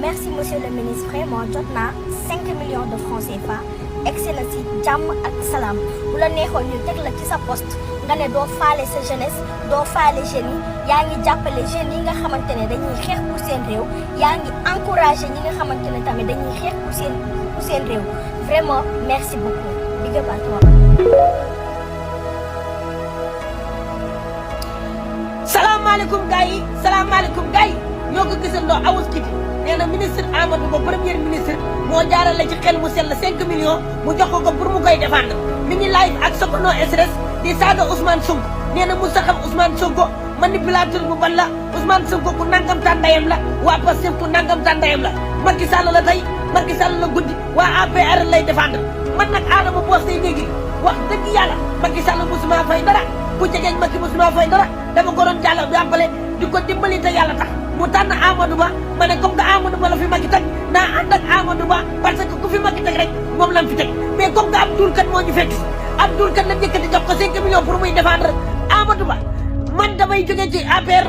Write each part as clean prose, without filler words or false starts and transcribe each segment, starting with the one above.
merci monsieur le ministre vraiment jot naa 5 millions de francs CFA excellence yi jàmm ak salaam bu la neexoon ñu teg la ci sa poste nga ne doo faale sa jeunesse doo faale jeunes yi yaa ngi jàppale jeunes yi nga xamante ne dañuy xeex pour seen réew yaa ngi encouragé ñi nga xamante ne tamit dañuy xeex pour seen réew vraiment merci beaucoup big up à toi. salaamaaleykum gars yi ñoo ko gisandoo Awoush Kitty nee na ministre Amadou Ba premier ministre moo jaarale ci xel mu sell 5 millions mu jox ko pour mu koy défendre mi ngi live ak Sokono SRS di saaga Ousmane Sonko nee na mu saxam Ousmane Sonko manipulateur bu ban la Ousmane Sonko ku nangam tàndayam la waa Pastef ku nangam tàndayam la Macky Sall la tey Macky Sall la guddi waa APR lay défendre man nag Adama Boss say dégg wax dëgg yàlla Macky Sall musuma fay dara ku jegeñ Macky musuma fay dara dama ko doon jàll jàppale di ko dimbali te yàlla tax mu tànn Amadou Ba ma ne comme que Amadou Ba la fi Macky teg naa ànd ak Amadou Ba parce que ku fi Macky teg rek moom la fi teg mais comme que Abdoul Kane moo ñu fekk Abdoul Kane la njëkkati jox ko 5 millions pour muy défendre Amadou Ba man damay jógee ci APR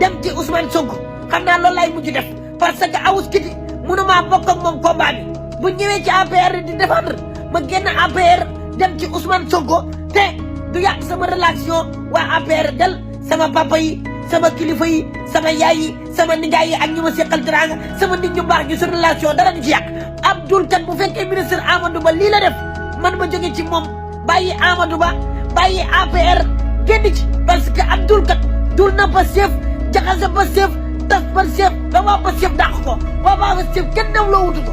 dem ci Ousmane Sonko xam naa loolu lay mujj def parce que Awoush Kitty mënuma bokk ak moom combat bi bu ñëwee ci APR di défendre ma génn APR dem ci Ousmane Sonko te du yàq sama relation waa APR del sama papa yi sama kilifa yi sama yaay yi sama nijaay yi ak ñi ma seqal teraanga sama nit ñu baax ñu sa relation dara du ci yàq Abdoul Kane bu fekkee ministre Amadou Ba lii la def man ma jóge ci moom bàyyi Amadou Ba bàyyi APR génn ci parce que Abdoul Kane dul na Pastef jaxase Pastef tas Pastef ba waa Pastef dàq ko waa Pastef kenn nawloo wutu ko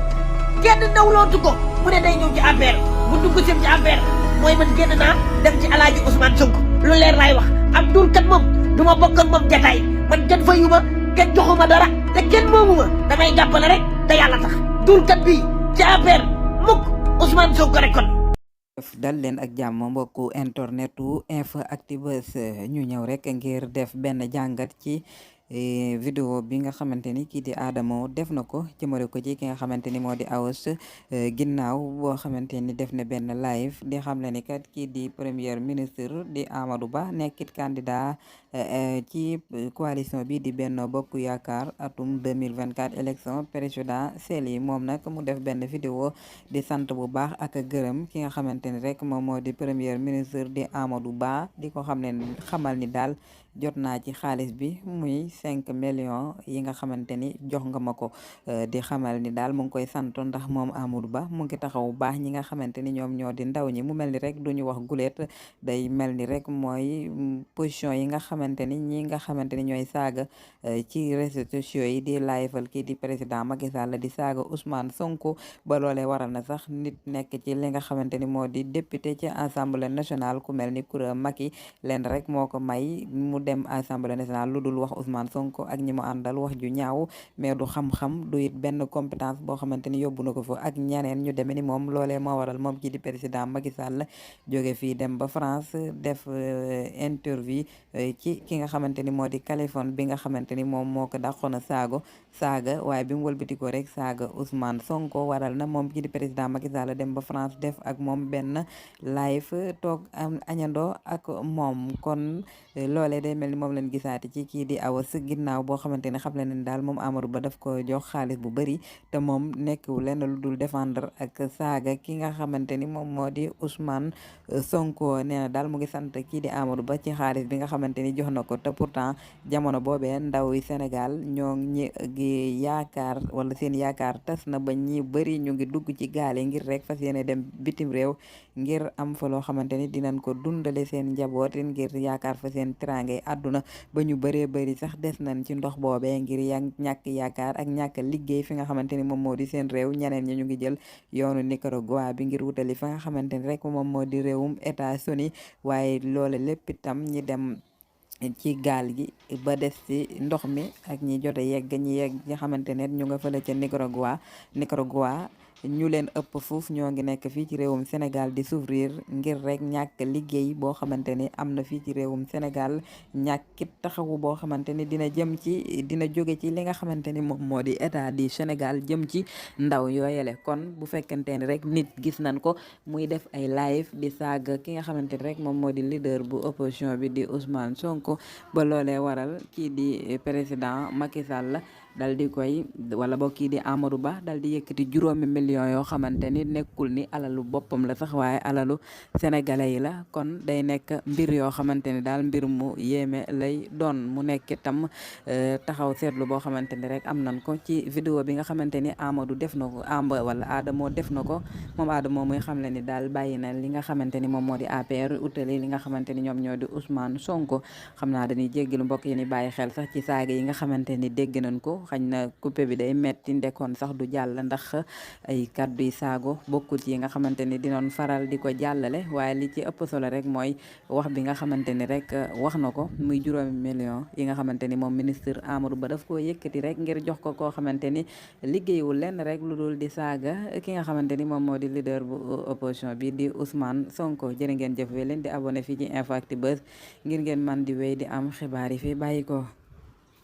kenn nawlootu ko mu ne day ñëw ci APR bu dugg ci APR mooy man génn naa dem ci Alaaji Ousmane Sonko lu leer laay wax Abdoul Kane moom du ma bokk ak moom jataay man kenn fayuma kenn joxuma dara te kenn moomuma damay jàppale rek te yàlla tax Abdoul Kane bii ci APR mukk Ousmane Sonko rek kon. dal leen ak jàmm mbokku internetu info Actubuzz ñu ñëw rek ngir def benn jàngat ci vidéo bi nga xamante ni kii di Adamo def na ko jëmale ko ci ki nga xamante ni moo di Awoush ginnaaw boo xamante ni def na benn live di xam le ni kat kii di premier ministre di Amadou Ba nekkit candidat ci coalition bi di Benno Bokk Yaakaar atum 2024 élection présidentielle yi moom nag mu def benn vidéo di sant bu baax ak gërëm ki nga xamante ni rek moom moo di premier ministre di Amadou Ba di ko xamal ni daal jot naa ci xaalis bi muy 5 millions yi nga xamante ni jox nga ma ko di xamal ni daal mu ngi koy sant ndax moom Amadou Ba mu ngi taxaw bu baax ñi nga xamante ni ñoom ñoo di ndaw ñi mu mel ni rek duñu wax guleet day mel ni rek mooy position yi nga xamante ni ñi nga xamante ni ñooy saaga ci réseaux sociaux yi di liveal kii di président Macky Sall di saaga Ousmane Sonko ba loolee waral na sax nit nekk ci li nga xamante ni moo di député ci assemblée nationale ku mel ni Koura Macky leen rek moo ko may mu dem assemblée nationale lu dul wax Ousmane Sonko ak ñi mu àndal wax ju ñaaw mais du xam-xam du it benn compétence boo xamante ni yóbbu na ko fa ak ñeneen ñu demee ni moom loolee moo waral moom kii di président Macky Sall jóge fii dem ba France def interview ci ki nga xamante ni moo di Kaliphone bi nga xamante ni moom moo ko dàqoon a saaga waaye bi mu wëlbatikoo rek saaga Ousmane Sonko waral na moom kii di président Macky Sall dem ba France def ak moom benn live toog am añandoo ak moom kon loolee day mel ni moom leen gisaati ci kii di Awoush ginnaaw boo xamante ne xam le ne daal moom Amadou Ba daf ko jox xaalis bu bëri te moom nekkul lenn lu dul défendre ak saaga ki nga xamante ni moom moo di Ousmane Sonko nee na daal mu ngi sant kii di Amadou Ba ci xaalis bi nga xamante ni jox na ko te pourtant jamono boobee ndaw yi Sénégal ñoo ngi yaakaar wala seen yaakaar tas na ba ñi bëri ñu ngi dugg ci gaale ngir rek fas yéene dem bitim réew ngir am fa loo xamante ni dinañ ko dundale seen njaboot ngir yaakaar fa seen teraangay àdduna ba ñu bëree bëri sax des nañ ci ndox boobee ngir ñàkk yaakaar ak ñàkk liggéey fi nga xamante ni moom moo di seen réew ñeneen ñi ñu ngi jël yoonu Nicaragua bi ngir wutali fa nga xamante ni rek moom moo di réewum États-Unis waaye loole lépp itam ñi dem ci gaal gi ba des ci ndox mi ak ñi jote yegg ñi xamante ne ñu nga fële ca Nicaragua ñu leen ëpp fuuf ñoo ngi nekk fii ci réewum Sénégal di souffrir ngir rek ñàkk liggéey boo xamante ni am na fii ci réewum Sénégal ñàkkit taxawu boo xamante ni dina jóge ci li nga xamante ni moom moo di état di Sénégal jëm ci ndaw yooyele kon bu fekkente ni rek nit gis nañ ko muy def ay live di saaga ki nga xamante ni rek moom moo di leader bu opposition bi di Ousmane Sonko ba loolee waral kii di président Macky Sall dal di koy wala boo kii di Amadou Ba dal di yëkkati 5 millions yoo xamante ni nekkul ni alalu boppam la sax waaye alalu sénégalais yi la kon day nekk mbir yoo xamante ni daal mbir mu yéeme lay doon mu nekk itam taxaw seetlu boo xamante ni rek am nañ ko ci vidéo bi nga xamante ni Amadou def na ko wala Adamo def na ko moom Adamo muy xam le ni daal bàyyi na li nga xamante ni moom moo di APR utali li nga xamante ni ñoom ñoo di Ousmane Sonko xam naa dañuy jéggalu mbokk yi ni bàyyi xel sax ci saaga yi nga xamante ni dégg nañ ko xañ na coupé bi day metti ndekoon sax du jàll ndax ay kàddu yi saago bokkul ci yi nga xamante ni dinoon faral di ko jàllale waaye li ci ëpp solo rek mooy wax bi nga xamante ni rek wax na ko muy 5 millions yi nga xamante ni moom ministre Amadou Ba daf koo yëkkati rek ngir jox ko koo xamante ni liggéeyul lenn rek lu dul di saaga ki nga xamante ni moom moo di leader bu opposition bi di Ousmane Sonko jërë ngeen jëf we leen di abonné fii ci Infactu Buzz ngir ngeen man di wéy di am xibaar yi fi bàyyi ko